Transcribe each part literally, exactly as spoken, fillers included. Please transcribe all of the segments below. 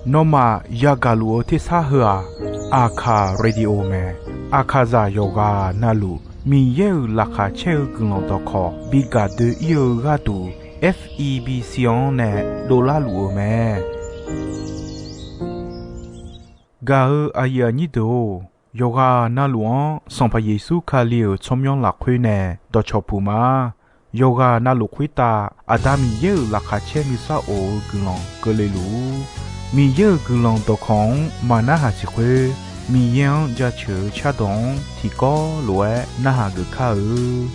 Nawmaf yagaq luf-eu tersar heu-aq, Aqkaq radio mae. Aqkaqzaq yawqghaq navluf Miqyaer-euq laqkhaq caer-eu guiqlanq dawqkawq bi gaq doe-ir-eu gharduq, F E B C-anr nae dovlar luf-eu mae. Gaq-eu aqyuif aqnyir deuq-or, yawqghaq navluf-anr Sanqpaq Yeqsur Kali-euq tsawrmyanr lafkhoer nae dawqcawq puq ma. Yawqghaq navluf khoertav Aqda Miqyaer-euq laqkhaq caer nuisar of-eu guiqlanq keuvle luf-ur. Miqyaer-euq guiqlanq dawqkawq-anr maqnarhaq siq khoer, Miqyaer-anr jaceuq-eu cardawq-anr tiqkawv lof-aer narhaq geuf kar-eu.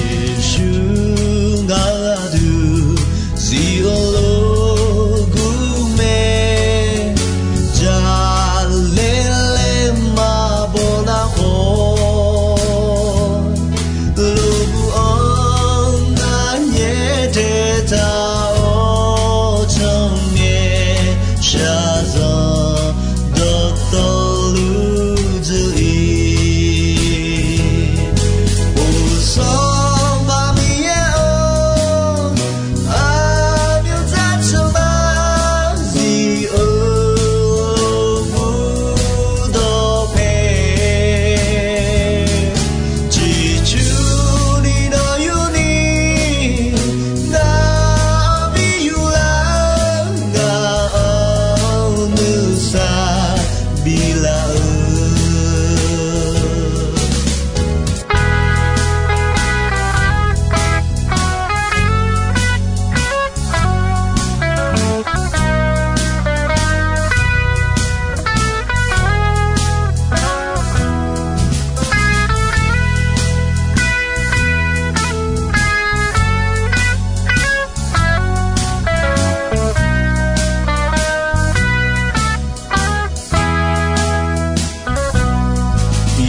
Yeqsur ngaq-euq aqdui zif-eu lof gur mae. Jaqlaer laer maqbaw nar khawf, lof gur-anr nar nyaer taetaq-awr, cangae shaqzanq dawqtawvluf dzuif-ir. Uqsanq Sanqpaq Miqyaer-or, aqmyanzar tsanqma zif-eu lof gur dawqpae, ciqcurni nawq yurni ngaq-anr bi yuflar, ngaq-anr nuisar biflaf-eu.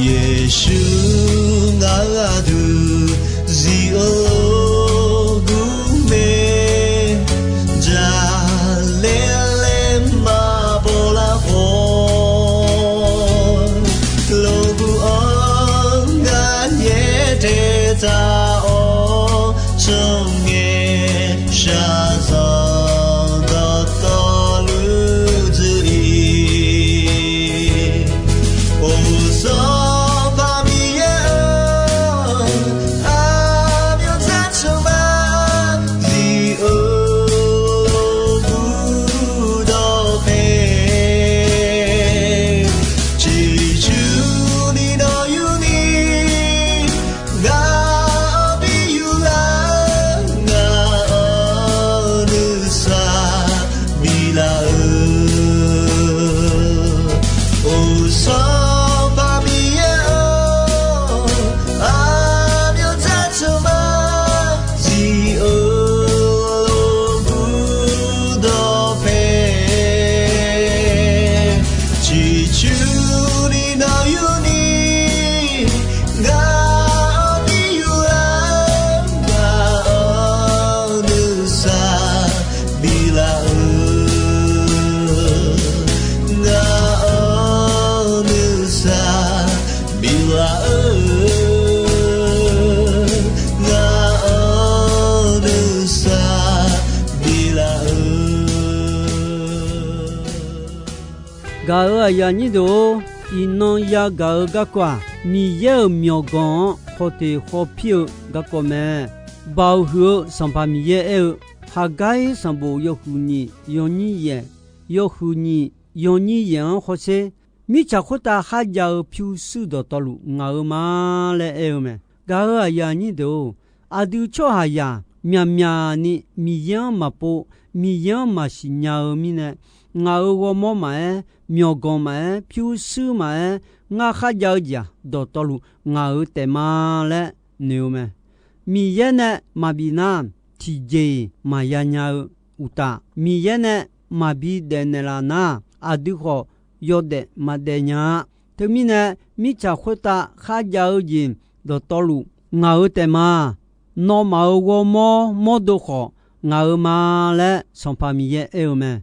Yeqsur ngaq-euq aqdui zif-eu lof gur mae. Jaqlaer laer maqbaw lar khawf, lof gur-anr nar nyaer taetaq-awr, cangae shaqzanq dawqtawvluf dzuif-ir. Uqsanq Sanqpaq Miqyaer-or, aqmyanzar tsanqma zif-eu lof gur dawqpae, ciqcurni nawq yurni ngaq-anr bi yuflar, ngaq-anr nuisar biflaf-eu. Uqsanq Sanqpaq Miqyaer-or, aqmyanzar tsanqma zif-eu lof gur dawqpae, ciqcurni nawq yurni ngaq-anr bi yuflar, ngaq-anr nuisar biflaf-eu, ngaq-anr nuisar biflaf-eu, ngaq-anr nuisar biflaf-eu. Gaq-euq aqyuif aqnyir deuq-or, iqnan yagaq-eu garkawv-aq, Miqyaer-euq myawqganq-anr khawf teq khawf pir-eu garkawv mae. Baoq huiq-eu Sanqpaq Miqyaer aer-eu, Haqgar-ir sanqbof yawhuiq nyiq yawnyir yaeq, yawhuiq nyiq yawnyir yaeq-anr hawsher, mirtsaq khoertav kharjav-eu pyurshuir dawqtawvluf ngaq-euq ma laer aer-eu mae. Gaq-euq aqyuif aqnyir deuq-or, aqdui tsawrhaqzaq myaqmyaq ni Miqyaer-anr maqpov, Miqyaer-anr maqsiq nya-eu mirnae, ngaq-euq ghawrmawr maqaer, myawqganq maqaer, pyurshuir maqaer, ngar kharjav-eu jeq-aq, dawqtawvluf ngaq-euq taef ma laer noeq-eu mae. Miqyaer nae maqbif nar, tiqjeq-iq maqya nya-eu uqtaf, Miqyaer nae maqbi daef naeqlaf nar, aqdui khawf yawdaef maqdaef nya-a. Teumirnae, mirtsaq khoertav kharjav-eu jeq dawqtawvluf ngaq-euq taef ma. Nawmaf-euq ghawrmawr mawrdo khawf ngaq-euq ma laer Sanqpaq Miqyaer aer-eu mae.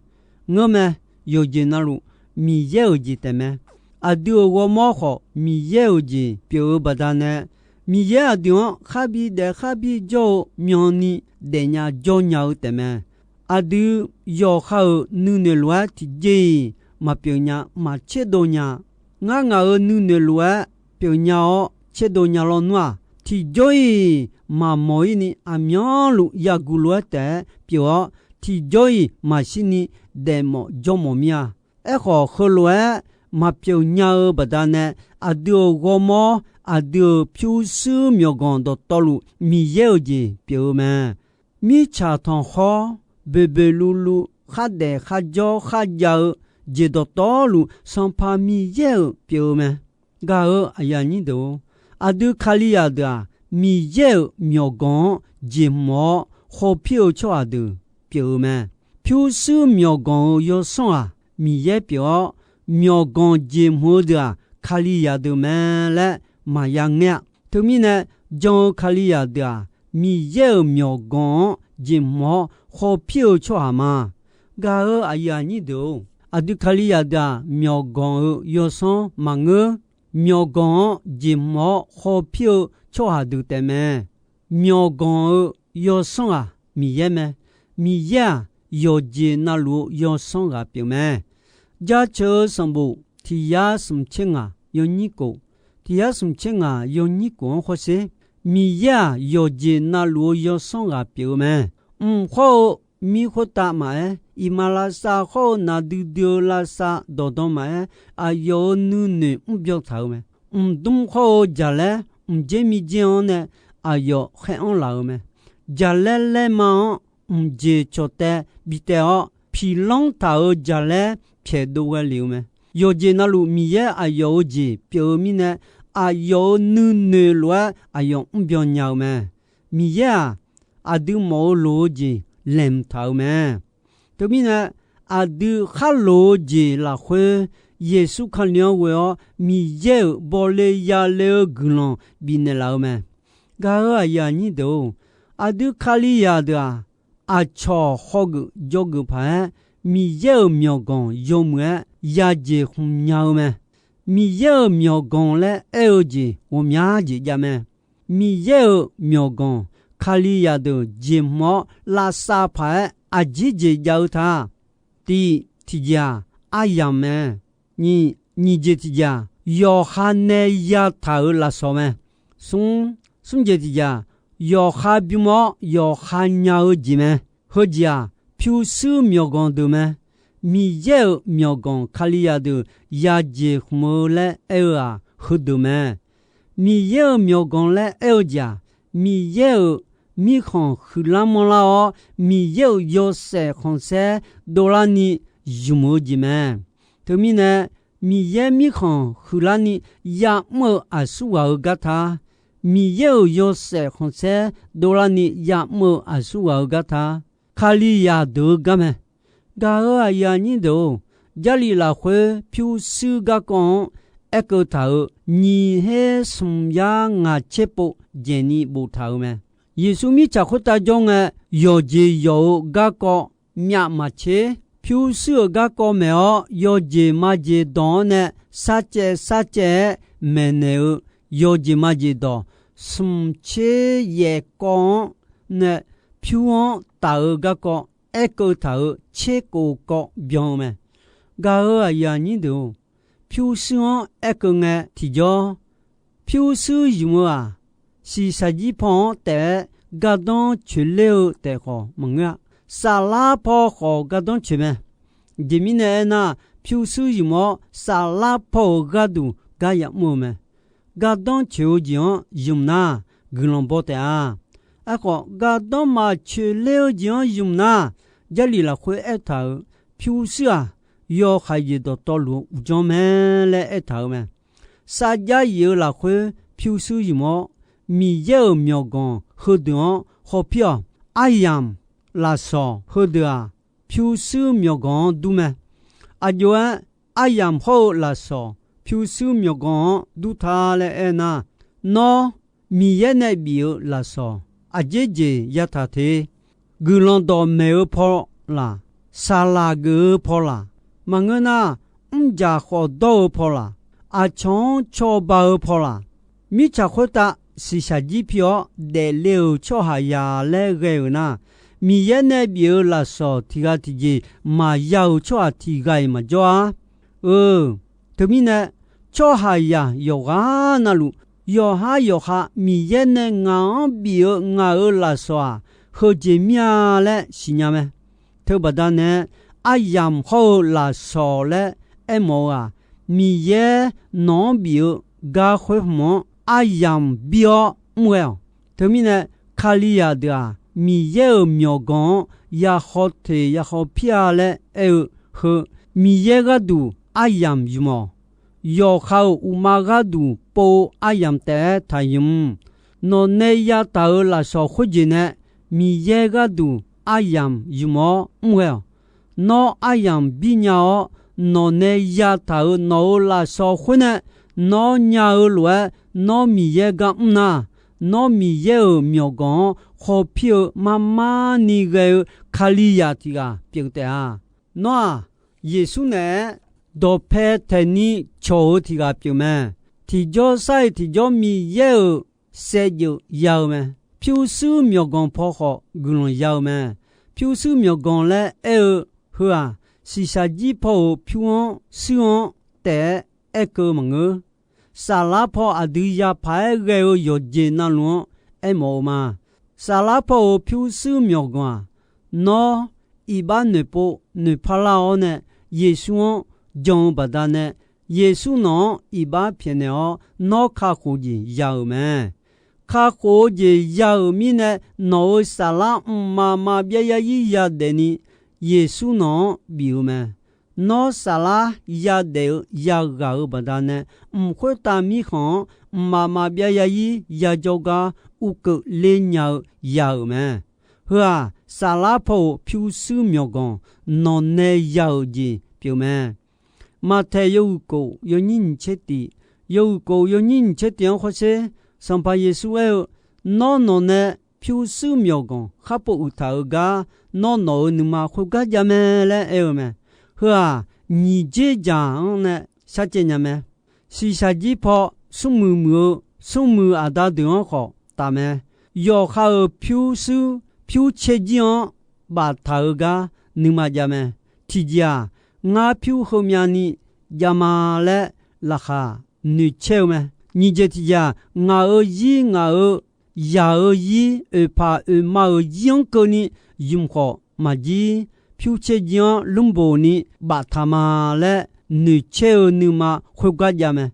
Ngeurmae, yawqjeq navluf Miqyaer-euq jeq taef mae. Aqdui-euq ghawrmawr khawf Miqyaer-euq jeq pyeuf-eu baqdanae, Miqyaer aqdui-anr kharbi daef kharbi jawr-eu myanni daefnya jawr nya-eu taef mae. Aqdui yawqha-euq nuinoeq lof-aer tiqjeq-iq maqpyeuf nya, maqtserdov nya. Ngar ngaq-euq nuinoeq lof-aer pyeuf nya-awr tserdov nya lawnmr-aq, tiqjawr-iq maqmawq-ir ni aqmyanluf yaguq lof-aer taef-aer pyeuf-awr, tiqjawr-iq maqshir ni daefmawf jawrmawf mir-a. Aerkhawf, heulof-aer maqpyeuf nya-eu baqdanae, aqdui-euq ghawrmawr, aqdui-euq pyurshuir myawqganq dawqtawvluf Miqyaer-euq jeq pyeuf-eu mae. Mirtsaq tanqkhawr, boeqboeq luvluv, khardaef kharjawr kharjav-eu jeq dawqtawvluf Sanqpaq Miqyaer-euq pyeuf-eu mae. Gaq-eu aqyuif aqnyir deuq-or, aqdui Kalizaq deuq-aq, Miqyaer-euq myawqganq-anr jeqhmq-awr khawpir-eu tsawrhaq deuq pyeuf-eu mae. Pyurshuir myawqganq-euq yawsanr-aq, Miqyaer pyeuf-awr, myawqganq jeqhmq-eu deuq-aq, Kalizaq deuq mae laer maqya ngaer-a. Teumirnae, jan-eu Kalizaq deuq-aq, Miqyaer-euq myawqganq-anr jeqhmq-awr khawpir-eu tsawrhaq ma. Gaq-eu aqyuif aqnyir deuq-or, aqdui Kalizaq deuq-aq, myawqganq-euq yawsanr maqngeur. Myawqganq-anr jeqhmq-awr khawpir-eu tsawrhaq deuq taefmae. Myawqganq-eu yawsanr ghaq Miqyaer mae. Miqyaer-aq, yawqjeq navluf-eu yawsanr ghaq pyeuf mae. Jaceuq-eu sanqbof tiq yar smq tser ngaq yawnyir kof, tiq yar smq tser ngaq yawnyir kof-anr khawrsher. Miqyaer-aq, yawqjeq navluf-eu yawsanr ghaq pyeuf-eu mae. Mq khawr-eu mir khoertav maqaer, iqmalavshav khawr-eu naqdui dui-eu lavshav dawqdan maqaer, aqyawf-euq nuinoeq mrbyan taq-eu mae. Mqdmr khawr-eu jaqlaer mqdzer mirdzer-anr nae aqyawf khaer-anr laf-eu mae. Jaqlaer laerma-anr mqjeq cawqtaev bi taev-awr, piqlanr taq-euq jaqlaer pyaeqdov ghae lef-eu mae. Yawqjeq navluf Miqyaer aqyawf-euq jeq pyeuf-eu mirnae, aqyawf-euq nuinoeq lof-aer aqyawf mrbyan nya-eu mae. Miqyaer-aq, aqdui mawf-eu loq-eu jeq laeqhmq taq-eu mae. Teumirnae, aqdui khar loq-eu jeq lafkhoer, Yeqsur Kali-anr ghoe-awr Miqyaer-euq bawle yale-eu guiqlanq bifnaeq laf-eu mae. Gaq-eu aqyuif aqnyir deuq-or, aqdui Kalizaq deuq-aq, aqcawq hawgeuf jawrgeuf paq-aer, Miqyaer-euq myawqganq yawmuiq-aer yajeq khmq nya-eu mae. Miqyaer-euq myawqganq laer aer-eu jeq ghawqmya jeq jav mae. Miqyaer-euq myawqganq Kalizaq deuq jeqhmq-awr lavsav paq-aer aqjeq jeq jav-eu ta. Tiq tiqjeq-aq, aryamq mae. Nyiq, nyiq jeq tiqjeq-aq, yawqha nae yataq-euq lafsawq mae. Smr, smr jeq tiqjeq-aq, yawqha bym-awr yawqha nya-eu jeq mae. Heujeq-aq, pyurshuir myawqganq deuq mae. Miqyaer-euq myawqganq Kalizaq deuq yajeq khmq-eu laer aer-eu-aq, heudeuq mae. Miqyaer-euq myawqganq laer aer-eu jeq-aq, Miqyaer-euq mirkhanq huiqlar manrlar-awr, Miqyaer-euq yawshaef khanqsaer dovlarni zmq-eu jeq mae. Teumirnae, Miqyaer mirkhanq huiqlarni ya'mr-eu aqsurghaq-euq gar ta. Miqyaer-euq yawshaef khanqsaer dovlarni ya'mr-eu aqsurghaq-euq gar ta. Kalizaq deuq-eu gar mae. Gaq-eu aqyuif aqnyir deuq-or, Jarlif lafkhoer pyurshuir garkawv-anr aerkeuv taq-euq nyiq her smq yar ngaq tser pov dzaeqni boftaq-euq mae. Yeqsur mirtsaq khoertav jawr ngae, yawqjeq yawq-eu garkawv myav maqtser, pyurshuir-euq garkawv maeq-awr, yawjeq majeq dawq-anr nae sarcaev sarcaev-aer maeqnaeq-eu yawjeq majeq dawq smq tser yaef kawv-anr nae pyur-anr taf-eu garkawv aerkeuv taq-euq tser kov kawv byan-eu mae. Gaq-eu aqyuif aqnyir deuq-or, pyurshuir-anr aerkeuv ngae tiqjawr, pyurshuir zmq-eu-aq, shiqshaq jir paw-anr taef-aer gardanr coeqler-eu taef khawf maqngeur-a. Saflar paw khawf gardanr coeq mae. Aqjeq mirnae aernar, pyurshuir zmq-awr saflar paw-euq gharduq gar ya'mr-eu mae. Gardanr coeq-eu jeq-anr zmq nar, guiqlanq baw taef-a. Aerkhawf, gardanr maqcoeq ler-eu jeq-anr zmq nar, Jarlif lafkhoer aertaq-euq pyurshuir-aq, yawhaiq jeq dawqtawvluf-eu uqdzan mae laer aertaq-euq mae. Sarjax yif-eu lafkhoer pyurshuir zmq-awr, Miqyaer-euq myawqganq heudeuq-anr hawpir-awq. Aryamq, lafsawq heudeuq-aq, pyurshuir myawqganq-anr dur mae. Aqjox-aer, aryamq hawr-eu lafsawq pyurshuir myawqganq-anr dur ta laer aernar, nawr Miqyaer nae bif-eu lafsawq aqjeq jeq yataq te. Guiqlanq dawqmaeq-eu paw laq, saqlaq geuf-eu paw laq, maqngeur nar, mrjaq khawf dawr-eu paw laq, aqcawq-anr cawba-eu paw laq, mirtsaq khoertav shiqshaq jir pi-awr daefle-euq tsawrhaqzaq laer ghae-euq nar, Miqyaer nae bif-euq lafsawq tiq ghaq tiqjeq maqya-euq tsawrhaq tiq ghaq-iq maqjawr-ar. Eu, teumirnae, tsawrhaqzaq yawqghaq navluf, yawqhar yawqha Miqyaer nae ngaq-anr bif-eu ngaq-euq lafsawq-aq, heujeq mir-a laer siqnya mae. Teubaqda nae, aryamq hawr-eu lafsawq laer aermawf-eu-aq, Miqyaer nawq-anr bif-eu garkhoer hmq-anr aryamq bir-awr mr ghae-awq. Teumirnae, Kalizaq deuq-aq, Miqyaer-euq myawqganq-anr ya haw teq ya haw pir-a laer aer-eu heu, Miqyaer gharduq aryamq ymq-awq. Yawqha-euq uqma gharduq pov-eu aryamq taef-aer taqymq. Nawqnae yataq-euq lafsawq khoerjeq nae Miqyaer gharduq aryamq ymq-awr mr ghae-awq. Nawr aryamq birnya-awr, nawqnae yataq-euq nawq-euq lafsawq khoernae nawr nya-eu lof-aer, nawr Miqyaer gar mr nar, nawr Miqyaer-euq myawqganq-anr khawpir-eu marmar ni ghae-eu Kalizaq tiq ghaq pyeuf taef-a. Nawr-aq, Yeqsur naeq-aer dawqpae taeqni cawq-eu tiq ghaq pyeuf mae. Tiqjawr sar-iq tiqjawr Miqyaer-euq saevdzeuf ya-eu mae. Pyurshuir myawqganq paw khawf guiqlanq ya-eu mae. Pyurshuir myawqganq laer aer-eu heu-aq, shiqshaq jir paw-euq pyur-anr shuir-anr taef-aer aerkeuv maqngeur. Saflar paw aqdui yapaq-aer ghae-eu yawqjeq navluf-anr aermawf-eu ma. Saflar paw-euq pyurshuir myawqganq-aq, nawr iqbax noeqpov noeqpar lar-awr nae Yeqsur-anr jan-eu baqdanae, Yeqsur nawq-anr iqbax pyaeqnaeq-awr nawr kakhof jeq ya-euq mae. Kakhof-eu jeq ya-euq mirnae, nawq-euq saflar mqmaq maqbyav yarzir yadaef ni Yeqsur nawq-anr bif-eu mae. Nawr saflar yadaef-eu yaghaq-euq baqdanae, mq khoertav mirkhanq-anr mqmaq maqbyav yarzir yajawr gar uvkeuvle nya-eu ya-euq mae. Heu-aq, saflar paw-euq pyurshuir myawqganq nawqnae ya-euq jeq pyeuf mae. Maqtaeq yawhuiq kof yawnyir nyiq tser tiq, yawhuiq kof yawnyir nyiq tser tiq-anr hawsher, Sanqpaq Yeqsur aer-eu, Nawr nawqnae pyurshuir myawqganq kharpov uiqtaq-euq gar, nawr nawq-euq nuima khoergar jav mae laer aer-eu mae. Heu-aq, nyiq dzer dzaq-anr nae sharcaev nya mae. Shiqshaq jir paw smrmuiq muiq-eu smrmuiq aqda deuq-anr khawf taf mae. Yawqha-euq pyurshuir pyurcaer jir-anr baftaq-eu gar nuima jav mae. Tiqjeq-aq, ngar pyur heumyav ni jav ma laer laqkhaq noeqcaer-eu mae. Nyiq jeq tiqjeq-aq, ngaq-euq zir ngaq-euq yaq-euq zir oeqpaq oeqma-euq zir-anr keuvni ymq khawf maqjir, pyurcaer jir-anr lmrboq ni baftaq ma laer noeqcaer-eu nuima khoergar jav mae.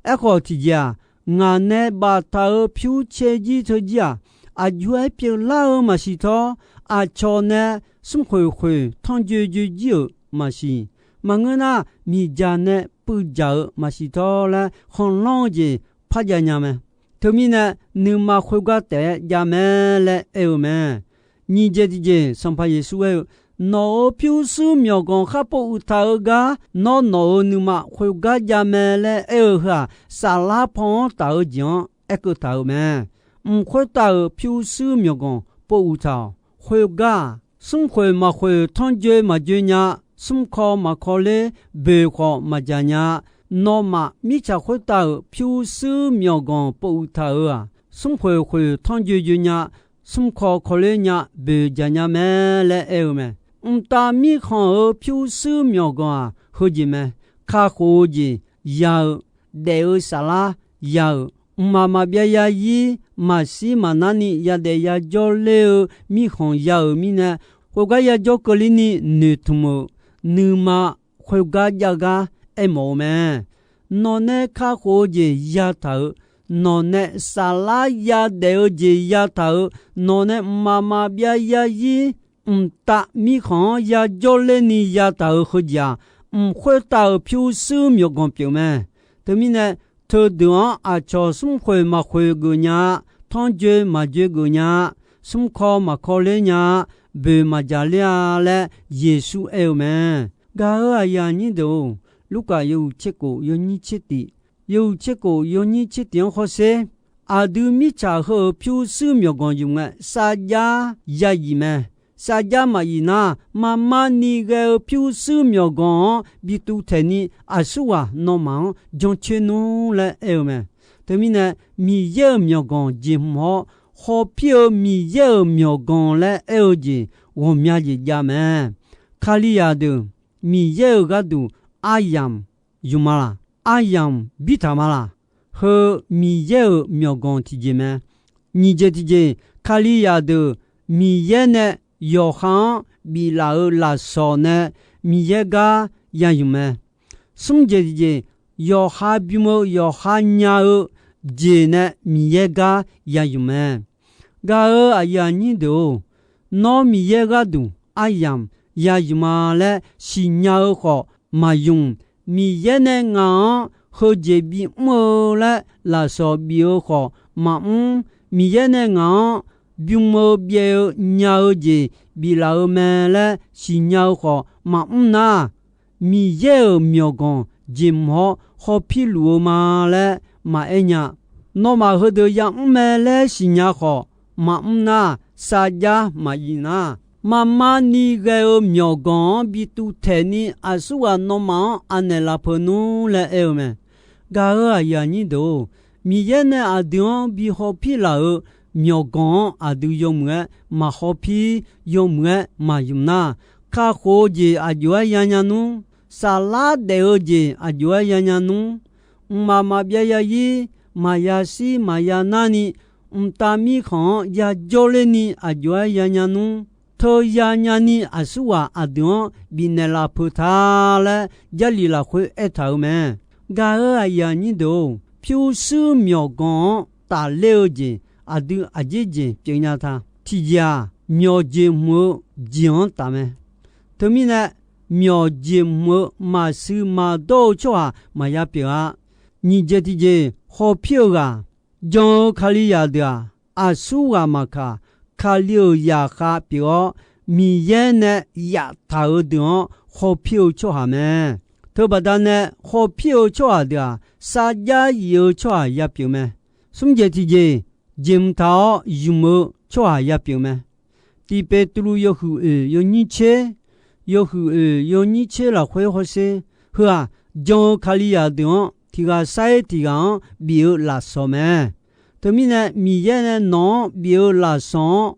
Aerkhawf tiqjeq-aq, ngaq nae baftaq-euq pyurcaer jir teujir-aq, aqjox-aer pyeuflar-eu maqsiq tawr, aqcawq nae smrkhoeq khoeq tanrjoe joe jir-euq maqsiq, maqngeur nar miqdzaq nae puivdzaq-eu maqsiq tawr laer khanqlanr-eu jeq parjav nya mae. Teumirnae, nuima khoergar taef-aer jav mae laer aer-eu mae. Nyiq jeq tiqjeq, Sanqpaq Yeqsur aer-eu, Nawq-euq pyurshuir myawqganq kharpov uiqtaq-eu gar, nawr nawq-euq nuima khoergar jav mae laer aer-eu heu-aq, saflar paw-anr taf-eu jeq-anr aerkeuv taq-euq mae. Mq khoertav-euq pyurshuir myawqganq pov uiqtaq-awq. Khoergar-aq, smrkhoeq maqkhoeq tanrjoe maqjoe nya, smrkaw maqkaw ler, boeq khawf maqdzaq nya. Nawmaf mirtsaq khoertav-euq pyurshuir myawqganq pov uiqtaq-euq-aq, smrkhoeq khoeq tanrjoe joe nya, smrkaw kaw ler nya, boeq dzaq nya mae laer aer-eu mae. Mqtav Mirkhanq-euq pyurshuir myawqganq-aq heujeq mae. Kakhof-eu jeq ya-eu, daef-eu saflar ya-euq, mqmaq maqbyav yarzir maqshir maqnar ni yadaef yajawr ler-eu mirkhanq ya-euq mirnae, khoergar yajawr keuvler ni noeqtmq-euq nuima khoergar jav gar aermawf-eu mae. Nawq nae kakhof-eu jeq yataq-euq, nawq nae saflar yadaef-eu jeq yataq-euq, nawq nae mqmaq maqbyav yarzir mqtav mirkhanq-anr yajawr ler ni yataq-euq heujeq-aq, mq khoertav-euq pyurshuir myawqganq pyeuf mae. Teumirnae, teudeuq-anr aqcawq smrkhoeq maqkhoeq geuf nya-a, tanrjoe maqjoe geuf nya-a, smrkaw maqkaw ler nya-a, boeq maqdzaq ler-a laer Yeqsur aer-eu mae. Gaq-euq aqyuif aqnyir deuq-or, Lurkaf yawhuiq tser kof yawnyir tser tiq, yawhuiq tser kof yawnyir tser tiq-anr hawsher, aqdui mirtsaq heu-euq pyurshuir myawqganq ymq ngae, sarjax ya yif mae. Sarjax maqyif nar, maqmar ni ghae-eu pyurshuir myawqganq-anr bi tuvtaeq ni aqsurghaq nawmaf-anr jancoer nmr laer aer-eu mae. Teumirnae, Miqyaer-euq myawqganq jeqhmq-awr, hawpir-eu Miqyaer-euq myawqganq laer aer-eu jeq ghawqmya jeq jav mae. Kalizaq deuq Miqyaer-euq gharduq aryamq yuf ma laq? Aryamq bir taq ma laq? Heu Miqyaer-euq myawqganq tiqjeq mae. Nyiq jeq tiqjeq, Kalizaq deuq Miqyaer nae yawqha-anr biflaf-euq lafsawq nae Miqyaer gar ya yuf mae. Smr jeq tiqjeq, yawqha bym-eu yawqha nya-eu jeq nae Miqyaer gar ya yuf mae. Gaq-euq aqyuif aqnyir deuq-or, nawr Miqyaer gharduq aryamq ya yuf ma laer siqnya-eu khawf maqymq. Miqyaer nae ngaq-anr heujeq bimr-eu laer lafsawq bif-eu khawf maqmr. Miqyaer nae ngaq-anr bym-eu byaev-eu nya-eu jeq biflaf-eu mae laer siqnya-eu khawf maqmr nar, Miqyaer-euq myawqganq jeqhmq-awr hawpir luf-eu ma laer maqaer nya. Nawmaf heudeuq yamr mae laer siqnya khawf maqmr nar, sarjax maqyif nar, marmar ni ghae-eu myawqganq-anr bi tuvtaeq ni aqsurghaq nawmaf-anr anaeq lafpeu nmr laer aer-eu mae. Gaq-euq aqyuif aqnyir deuq-or, Miqyaer nae aqdui-anr bi hawpir laf-euq myawqganq-anr aqdui yawmuiq-aer maq hawpir, yawmuiq-aer maq ymq nar, kakhof-eu jeq aqjox-aer yanya nmr, saflar daef-eu jeq aqjox-aer yanya nmr, mqmaq maqbyav yazir, maqya shir maqya narni, mqtav mirkhanq-anr yajawr lerni aqjox-aer yanya nmr, teuya nyani aqsurghaq aqdui-anr bifnaeq lafpeu ta laer Jarlif lafkhoer aertaq-euq mae. Gaq-euq aqyuif aqnyir deuq-or, pyurshuir myawqganq-anr tafler-eu jeq aqdui aqjeq jeq pyeufnya ta. Tiqjeq-aq, myawq jeqhmq-eu jeq-anr taf mae. Teumirnae, myawq jeqhmq-eu maqsiq maqdawr-eu tsawrhaq maqya pyeuf-a. Nyiq jeq tiqjeq, hawpir-eu ghaq, jan-eu Kalizaq deuq-aq, aqsurghaq maqkaq, Kali-euq zaqkhav pyeuf-awr, Miqyaer nae yaftaq-euq deuq-anr hawpir-eu tsawrhaq mae. Teubaqda nae hawpir-eu tsawrhaq deuq-aq, sarjax yif-eu tsawrhaq ya pyeuf mae. Smr jeq tiqjeq, jeqhmq taq-awr ymq-eu tsawrhaq ya pyeuf mae. Tiq Beqtuvluv yawhuiq oeq yawnyir tser, yawhuiq oeq yawnyir tser lafkhoer hawsher. Heu-aq, jan-eu Kalizaq deuq-anr tiq ghaq sar-ir tiq ghaq-anr bif-eu lafsawq mae. Teumirnae, Miqyaer nae nawq-anr bif-eu lafsawq-anr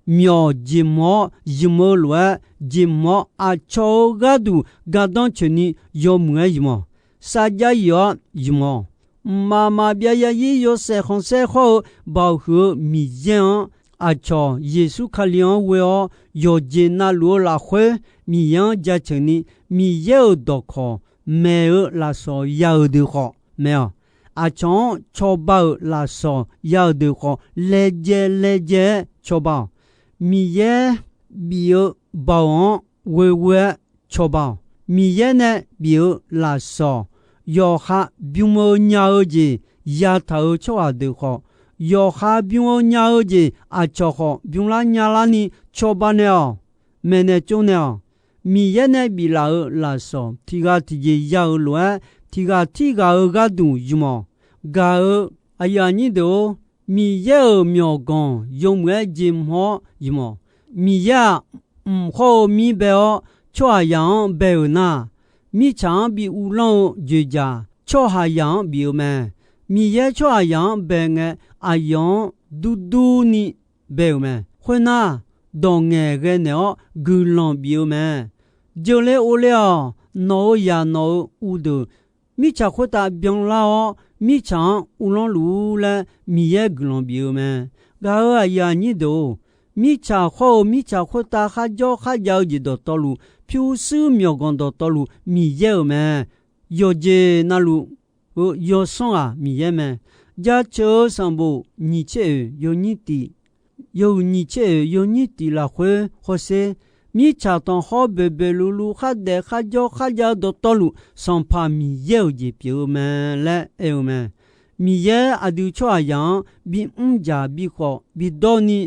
myawq jeqhmq-awr ymq-eu lof-aer, jeqhmq-awr aqcawq-euq gharduq gardanr coeqni yawmuiq-aer ymq-awq. Sarjax yif-awr ymq-awq. Mqmaq maqbyav yazir yawshaef khanqsaer hawr-eu Baoq huiq-eu Miqyaer-anr, aqcawq Yeqsur Kali-anr ghoe-awr yawqjeq navluf-eu lafkhoer Miqyaer-anr jaceuq ni, Miqyaer-euq dawqkawq maeq-eu lafsawq ya-euq deuq khawf mae-awq. Aqcawq-anr cawba-euq lafsawq ya-euq deuq khawf, laejae laejae-aer cawba-awq. Miqyaer bif-eu Baoq-anr ghoeghoe-aer cawba-awq. Miqyaer nae bif-eu lafsawq, yawqha bym-eu nya-eu jeq yataq-euq tsawrhaq deuq khawf, yawqha bym-eu nya-eu jeq aqcawq khawf bymlar nyalar ni cawba naeq-awq. Maeqnaeq tsovnaeq awq. Miqyaer nae biflaf-euq lafsawq tiq ghaq tiqjeq ya-euq lof-aer, tiq ghaq tirghaq-euq gharduq ymq-awq. Gaq-eu aqyuif aqnyir deuq-or, Miqyaer-euq myawqganq yawmuiq-aer jeqhmq-awr ymq-awq. Miqyaer-aq, mq khawr-eu mir bae-awr tsawrhaqzaq-anr bae-euq nar, mirtsaq-anr bi uvlanr-eu joeqjaq tsawrhaqzaq-anr bif-eu mae. Miqyaer tsawrhaqzaq-anr bae ngae, aqyawf-anr durdurni bae-euq mae. Khoernar, dawq ngaeqghae naeq-awr guiqlanq bif-eu mae. Jeuqler orler-awq. Nawq-euq zaq nawq-euq uvdeuq mirtsaq khoertav byanlar-awr, mirtsaq-anr uvlanr luf-ur laer Miqyaer guiqlanq bif-eu mae. Gaq-eu aqyuif aqnyir deuq-or, mirtsaq khawr-eu mirtsaq khoertav kharjawr kharjav-eu jeq dawqtawvluf, pyurshuir myawqganq dawqtawvluf Miqyaer-euq mae. Yawqjeq navluf-eu yawsanr ghaq Miqyaer mae. Jaceuq-eu sanqbof nyiq tser oeq yawnyir tiq, yawhuiq nyiq tser oeq yawnyir tiq lafkhoer hawsher. Mirtsaq tanqkhawr boeqboeq luvluv khardaef kharjawr kharjav-eu dawqtawvluf, Sanqpaq Miqyaer-euq jeq pyeuf-eu mae laer aer-eu mae. Miqyaer aqdui tsawrhaqzaq-anr bimr dzaq bikhawf bidawr ni,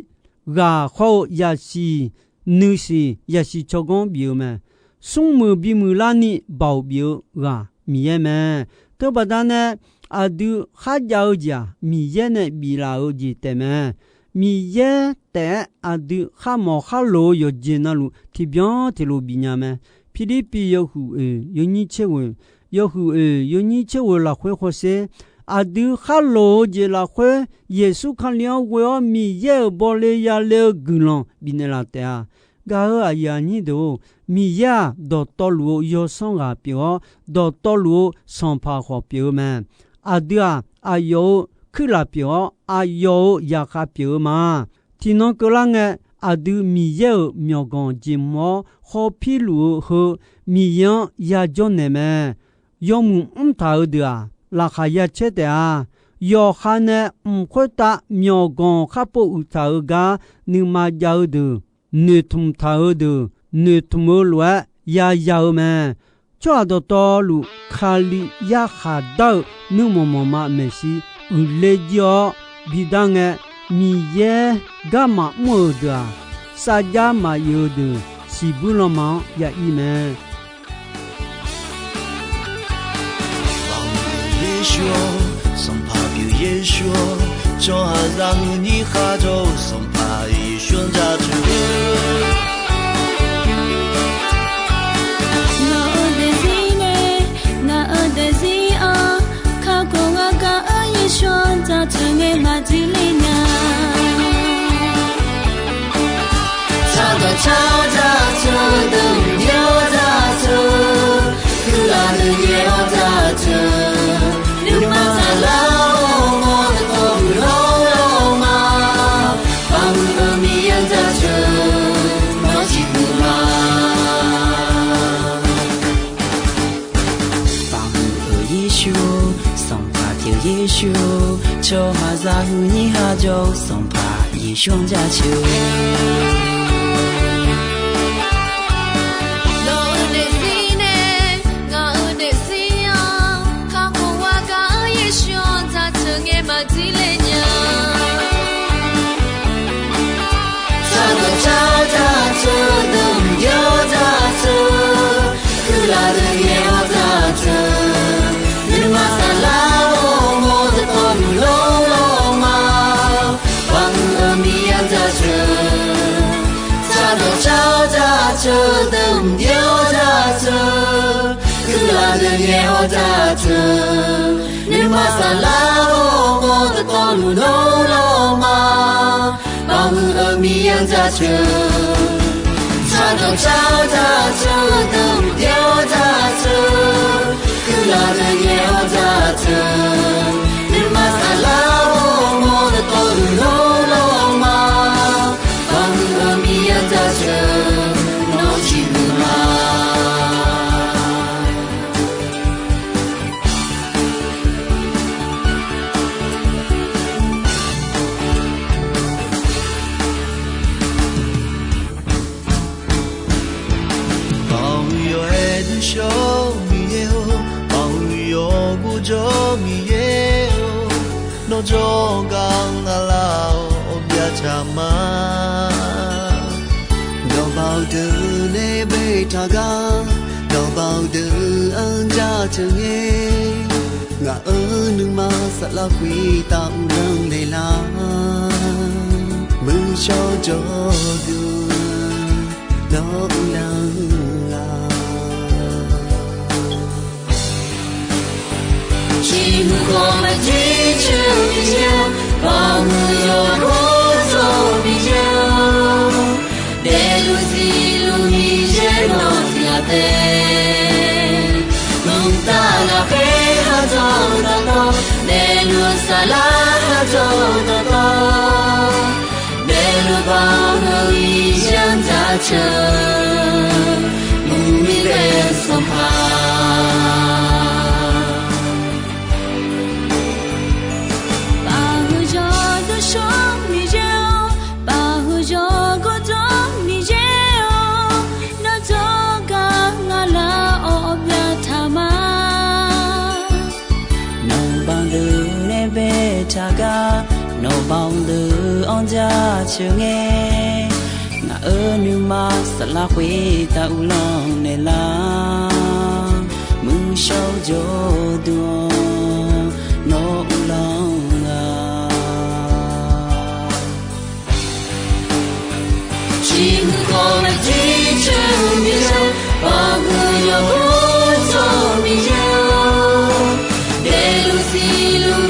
ghaq khawr-eu yasiq nuisiq yasiq tsawrganr bif-eu mae. Smrmuiq bimuiq larni Baoq bif-eu ghaq Miqyaer mae. Teubaqda nae aqdui kharjav-eu jeq-aq, Miqyaer nae biflaf-eu jeq taef mae. Miqyaer taef-aer aqdui kharmawf kharloq-eu yawqjeq navluf tiqbyan tiqlof bifnya mae. Pirlirpiv yawhuiq oeq yawnyir tser ghoeq, yawhuiq oeq yawnyir tser ghoeq lafkhoer hawsher. Aqdui khar loq-eu jeq lafkhoer, Yeqsur Kali-anr ghoe-awr Miqyaer-euq bawle yale-eu guiqlanq bifnaeq laf taef-a. Gaq-euq aqyuif aqnyir deuq-or, Miqyaer-aq, dawqtawvluf-eu yawsanr ghaq pyeuf-awr, dawqtawvluf-eu sanqpaq khawf pyeuf-eu mae. Aqdui-aq, aqyawf-euq kuirlaf pyeuf-awr, aqyawf-euq zaqkhav pyeuf-eu ma. Tiqnan keuvlar ngae, aqdui Miqyaer-euq myawqganq jeq mq-awr khawf pirluf-eu heu, Miqyaer-anr yajawr naeq mae. Yawmuiq mrtaq-eu deuq-aq, laqkhaq ya caer taef-a. Yawqha nae mq khoertav myawqganq khar pov uiqtaq-eu gar nuima jav-eu deuq, noeqtmq taq-eu deuq, noeqtmq-eu lof-aer yaya-eu mae. Tsawrhaq dawqtawvluf, Kali yarkhaq dar-eu nuirmanq manqma maeqshi uiqle jir-awr bidar ngae, Miqyaer garma mr-euq deuq-aq, sarjax maqyuf-eu deuq siqbuir lanma-anr ya ir mae. Yeqsur-or, Sanqpaq pyeuf Yeqsur-or, tsawrhaqzaq huiqnyir kharjawr-eu Sanqpaq Yeqsur-anr jaceuq. Ngaq-euq daefzir nae, ngaq-euq daefzir-anr kakhof-awr gaq-eu Yeqsur-anr jaceuq ngae maqdir le nya. Saqdawq car-awr jaceuq, deuq mqbyaer-awr jaceuq, kuirlaf deuq yaer-awr jaceuq, nuima saflar-awr mawr dawqtawvluf lawr lawr ma. Baqhuiq-eu Miqyaer-anr jaceuq, nawr ciqhuiq ma. Baqhuiq-eu Yeqsur-or, Sanqpaq pyeuf Yeqsur-or, tsawrhaqzaq huiqnyir kharjawr-eu Sanqpaq Yeqsur-anr jaceuq. Nawq-euq daefzir nae, ngaq-euq daefzir-anr kakhof-awr gaq-eu Yeqsur-anr jaceuq ngae maqdir le nya. Saqdawq car-awr jaceuq, deuq mqbyaer-awr jaceuq, kuirlaf deuq yaer-awr jaceuq, nuima saflar-awr mawr dawqtawvluf lawr lawr ma. Baqhuiq-eu Miqyaer-anr jaceuq. Saqdawq car-awr jaceuq, deuq mqbyaer-awr jaceuq, kuirlaf deuq yaer-awr jaceuq, nuima saflar-awr mawr dawqtawvluf lawr lawr ma. Baqhuiq-eu Miqyaer-anr jaceuq. Saqdawq car-awr jaceuq, deuq mqbyaer-awr jaceuq, kuirlaf deuq yaer-awr jaceuq, nuima saflar-awr mawr dawqtawvluf lawr lawr ma. Baqhuiq-eu Miqyaer-anr jaceuq, nawr ciqhuiq ma. Baqhuiq yawqha-aer duqshawr-eu Miqyaer-or, baqhuiq yawqha ghovjawr-eu Miqyaer-or, nawr jawrgar ngaq lar-awr byavtaq ma. Dawqbaoq deuq nae baetaq gar, dawqbaoq deuq-anr jaceuq ngae, ngaq-euq nuima saflar khoertav uvlanr naeqlar, muiq shawr jawrduq nawr uvlanr-a. Ciqhuiq khawf maqdir caer-eu Miqyaer-or, baqhuiq yawqha ghovjawr-eu Miqyaer-or, daefluf siqluf Miqyaer nawq-anr tiqghaq taef. Mqtav lafkhoer kharjawr-eu dawqtawv, daefluf saflar kharjawr-eu dawqtawv, daefluf baqhuiq-eu Miqyaer-anr jaceuq, mqmir bae-eu Sanqpaq. Baqhuiq yawqha duqshawr-eu Miqyaer-or, baqhuiq yawqha ghovjawr-eu Miqyaer-or, nawr jawrgar ngaq lar-awr byavtaq ma. Nawqbaoq deuq nae baetaq gar, nawqbaoq deuq-anr jaceuq ngae, ngaq-euq nuima saflar khoertav uvlanr naeqlar, muiq shawr jawrduq nawr uvlanr-a. Ciqhuiq khawf maqdir caer-eu Miqyaer-or, baqhuiq yawqha ghovjawr-eu Miqyaer-or, daefluf siqluf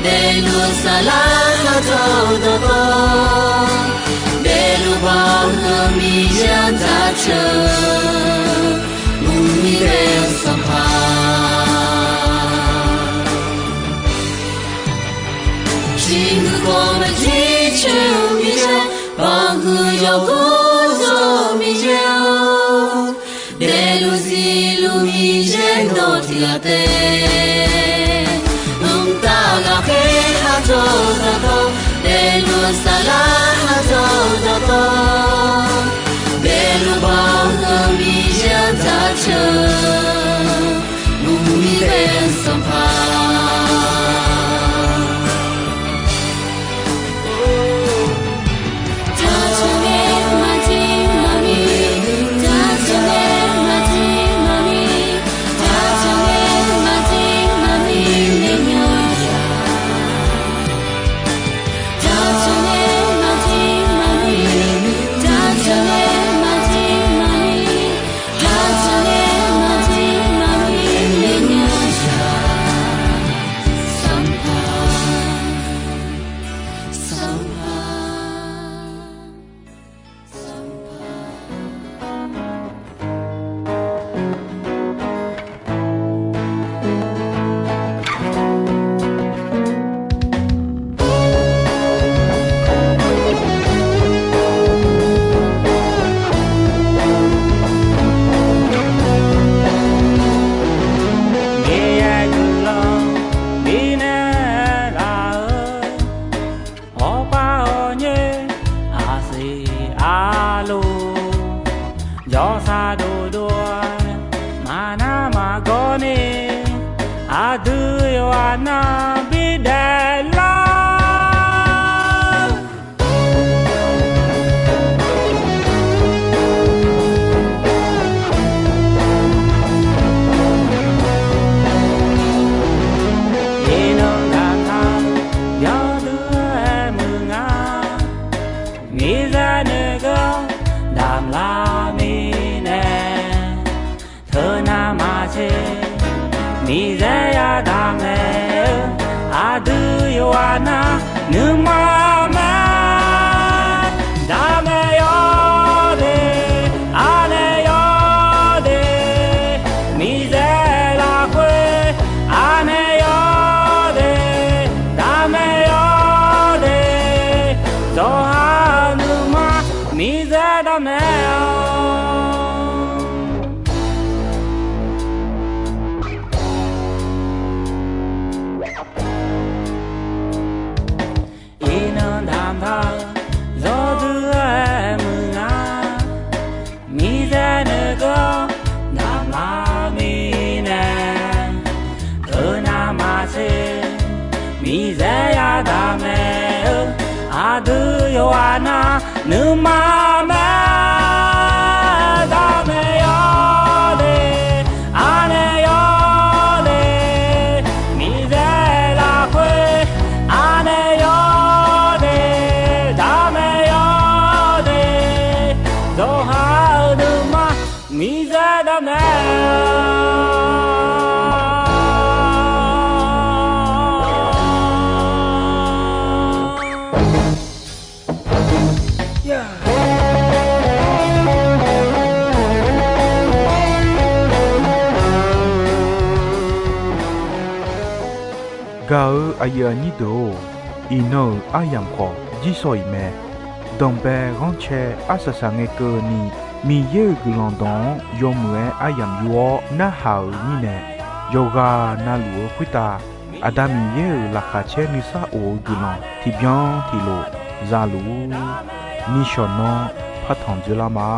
Daefluf saflar khar jawr dawqtawv, daefluf baoq heu Miqyaer-anr jaceuq, mqmir daef-eu Sanqpaq. Ciqhuiq khawf maqjir caer-eu Miqyaer, baoq heu yawqghaq zawr-eu Miqyaer-or, daefluf zifluf Miqyaer dawq tiq ghaq taef. Mqtav ghaqkhaer khar jawr dawqtawv, daefluf saflar khar jawr dawqtawv, daefluf baoq heu Miqyaer-anr jaceuq, mqmir daef-eu Sanqpaq. Miqyaer guiqlanq bifnaeq laf-eu, awqpar awqnyoer aqsiq arluf, jawrsar dovdov-aer maqnar maqgawr ni, aqdui yawqghaq nar bidaef lar. Iqnan damq taq yawdui-aer muiq nga, miqzaq noeqgeur damq lar mirnae, teunav maqtser miqzaq yadamq naeq-eu, aqdui yawqghaq nar nuima mae. Damq naeq yawde, anaeq yawde, miqzaq lafkhoer anaeq yawde, damq naeq yawde, zawqha-eu nuima miqzaq damq naeq-awq. Iqnan damq taq-eu yawdui-aer muiq nga, miqzaq noeqgeur damq lar mirnae, teunav maqtser miqzaq yadamq naeq-eu, aqdui yawqghaq nar nuima mae. Damq naeq yawde, anaeq yawde, miqzaq lafkhoer anaeq yawde, damq naeq yawde, zawqha-eu nuima miqzaq damq naeq Gaq-euq aqyuif aqnyir deuq-or, iqnan-euq aryamq khawf jirsawq iq mae. Danqbae ghanrcae arsaq saq ngae keuvni, Miqyaer-euq guiqlanq dawq-anr yawmuiq-aer aryamq yur-awr narhaq-euq mirnae, yawqghaq navluf-eu khoertav Aqda Miqyaer-euq laqkhaq caer nuisar of-eu guiqlanq tiqbyan tiqlof za luf-ur. Nishawq nanr partanq dzoerlar ma.